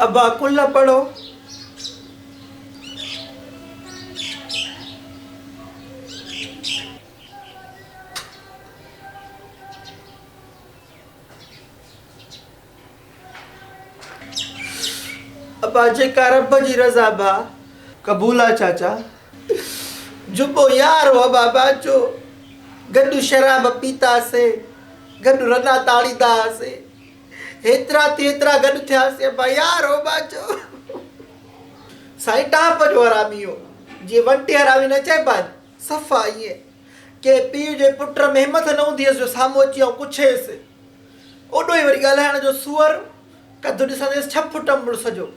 ابا قل پڙهو. ابا جيڪا رب جي رضا ڀا قبول آ چاچا. جبو يار هو ابا باچو گڏ شراب پيتاسي گڏ رنا تاڙيندا هئاسي هيترا ٿي هيترا گڏ ٿياسي ابا يار هو باچو. سائين ٽاپ جو حرامي هو جيئن ونٽي حرامي نه چئبا آهن صفا ائين ڪنهن پيء جي پٽ ۾ همٿ نه هوندي هيس جو سامهون اچي آئون پڇيس. اوڏو ئي وري ڳالهائڻ جو سوئر قد ڏسنديس ڇهه فٽ مڙس جو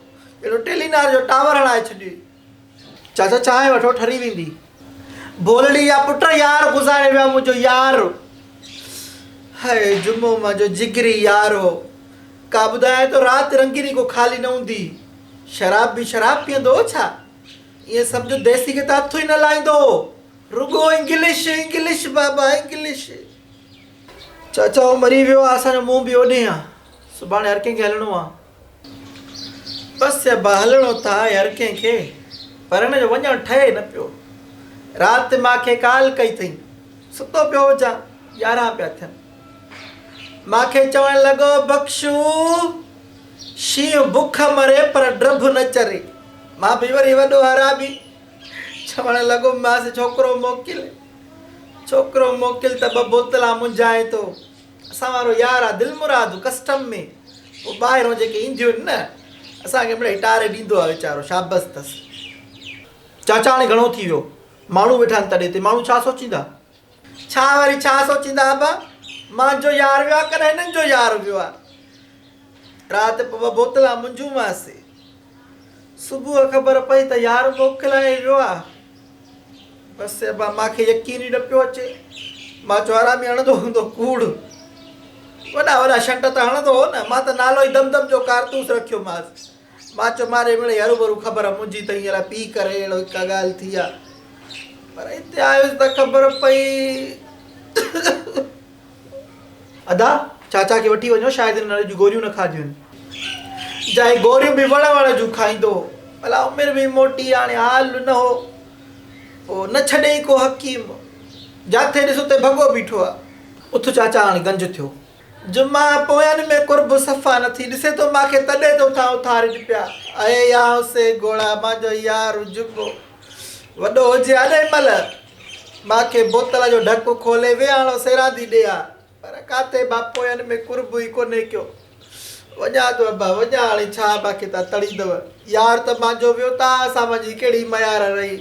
ڄڻ ٽيلينار جو ٽاور هڻائي ڇڏيئي. چاچا چانهه وٺو ٺري ويندي. ڀولڙي جا پٽ يار گذاري ويا منهنجو يار. هاء جمعو منهنجو جگري يار هو. ڪا ٻڌايان ٿو رات رنگيني ڪو خالي نه هوندي. شراب به شراب پيئندو هو ڇا؟ ائين سمجهه ديسي کي ته هٿ ئي نه لائيندو هو. رڳو انگلش انگلش بابا انگلش. چاچا هو مري ويو آ اسان جو منهن به اوڏي آ. سڀاڻي هر ڪنهن کي هلڻو آ. بس ابا هلڻو ته آهي هر ڪنهن کي پر هن جو وڃڻ ٺهي نه پيو. رات مان کي ڪال ڪئي اٿئي. ستو پيو هجان 11 پيا ٿين. مان کي چوڻ لڳو بخشو شينهن بک مري پر ڊڀ نه چري. مان به وري وڏو حرامي چوڻ لڳو مانس ڇوڪرو موڪل. ڇوڪرو موڪل ته ٻه بوتلان منجهائين ٿو. اسان وارو يار آ دلمراد ڪسٽم ۾ پوء ٻاهرون جيڪي اينديون آهن نه اسان کي مڙئي ٽاري ڏيندو آ ويچارو شابس اٿس. چاچا هاڻي گهڻو ٿي ويو ماڻهو ويٺا آهن تڏي تي ماڻهو ڇا سوچيندا. ڇا وري ڇا سوچيندا ابا مانجو يار ويو آ ڪڏهن هنن جو يار ويو آ. رات پوء ٻه بوتلان منجهون سي. صبح خبر پئي ته يار موڪلائي ويو آ. بس ابا مان کي يقين ئي نه پيو اچي. مان چيو حرامي هڻندو هوندو ڪوڙ. وڏا وڏا شنٽ ته هڻندو هو نه. مان ته نالو ئي دم دم جو ڪارتوس رکيومانس. مان چيو ماري مڙئي هروڀرو خبر منهنجي ته هينئر پي ڪري اهڙو ڪا ڳالهه ٿي آ. پر هتي آيس ته خبر پئي. ادا، چاچا کي وٺي وڃو، شايد هن اڄ گوريون نه کاڌيون آهن. جائي گوريون به وڻ وڻ جون کائيندو هو. ڀلا عمر به موٽي هاڻي حال نه هو. پوء نه ڇڏيئي ڪو حڪيم. جاٿي ڏس اتي ڀڳو بيٺو آ. اٿ چاچا هاڻي گنج ٿيو. جمعا پوين ۾ قرب صفا نه ٿي. ڏسي ٿو مان کي تڏي ته اٿان اٿارين پيا. اي يا حسين گهوڙا مانجو يار جمعو. وڏو هجي ها نه مھل مان کي بوتل جو ڍڪ کولي ويھاڻو سيراندي ڏي ها پر ڪاٿي مان پوين ۾ قرب ئي ڪونهي ڪيو. وڃان ٿو ابا وڃان هاڻي ڇا مان کي تان تڙيندؤ. يار ته مانجو ويو تان اسان مانجي ڪهڙي ميار رهي.